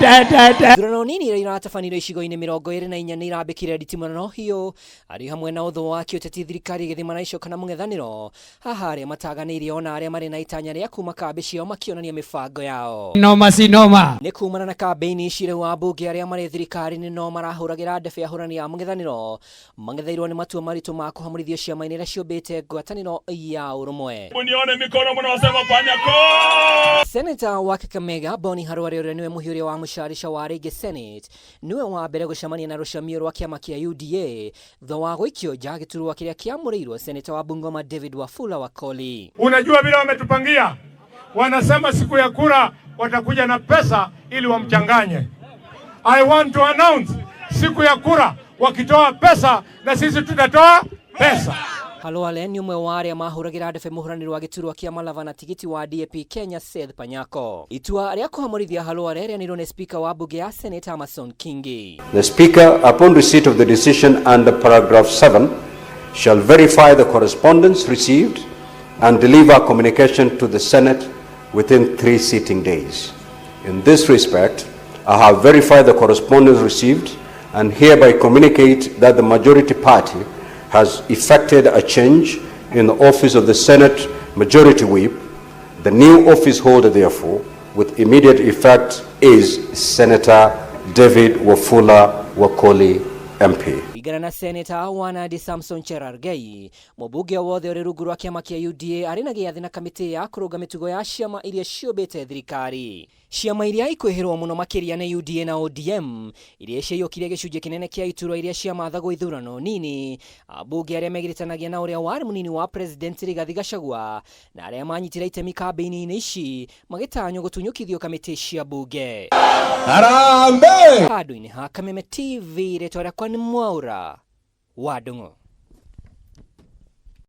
Ithurano nini iria iratabanĩrio icigo-inĩ 24 nĩ irambĩkire nditimũrano hiũ arĩ hamwe na ũthũ wa kĩũteti thirikari ĩgĩthima na icoka na mũng'ethanĩro haha arĩa mataganĩire ona arĩa marĩ na itanya rĩa kuma kambĩ ciao makĩonania mĩbango yao. Noma si noma. Nĩ kumana na kambĩini ici rĩu ambunge arĩa marĩ thirikari-inĩ no marahũragĩra ndebe ahũrani a mũng'ethanĩro mang'etheirwo nĩ matua maritũ ma kũhamũrithio ciama-inĩ iria ciũmbĩte ngwatanĩro ya ũrũmwe. Hebu nione mikono mnaosema Panyako. Seneta wa Kakamega Boni Harware ũrĩa nĩwe mũhiũria wa mũcarica wa rĩngĩ Senate nĩwe wa mbere gũcemania na rũcamio rwa kĩama kĩa UDA thutha wa gũikio nja gĩturwa kĩrĩa kĩamũrĩirwo Seneta wa Bungoma David Wafula Wakoli. Unajua vile wametupangia, wanasema siku ya kura watakuja na pesa ili wamchanganye. I want to announce siku ya kura wakitoa pesa na sisi tutatoa pesa. Halwale nĩ ũmwe wa arĩa mahũragĩra ndebe mũhũranĩri wa gĩturwa kĩa Malava na tigiti wa DAP Kenya Seth Panyako. Itua rĩa kũhamũrithia Halwale rĩanĩrĩirwo nĩ Speaker wa mbunge ya Senate Amason Kingi. The Speaker, upon receipt of the decision under paragraph 7, shall verify the correspondence received and deliver communication to the Senate within 3 sitting days. In this respect, I have verified the correspondence received and hereby communicate that the majority party has effected a change in the office of the Senate Majority Whip. The new office holder, therefore, with immediate effect is Senator David Wafula Wakoli, MP. Kũringana na Senator wa Nandi Samson Cherargei, mũmbunge o wothe ũrĩ rungu rwa kĩama kĩa UDA arĩ na gĩathĩ na kamĩtĩ ya kũrũnga mĩtugo ya ciama iria ciũmbĩte thirikari. Ciama iria ikwĩhĩrwo mũno makĩria nĩ UDA na ODM iria ciaiyũkirie gĩcunjĩ kĩnene kĩa iturwa iria ciamathagwo ithurano nini, ambunge arĩa megiritanagia na ũrĩa warĩ mũnini wa President Rigathi Gachagua na arĩa manyitire itemi kambĩini-inĩ ici magĩtanywo gũtunyũkithio kamĩtĩ cia mbunge. Harambee! Handũ-inĩ ha Kameme TV, rĩtwa rĩakwa nĩ Mwaũra wa Ndung'u.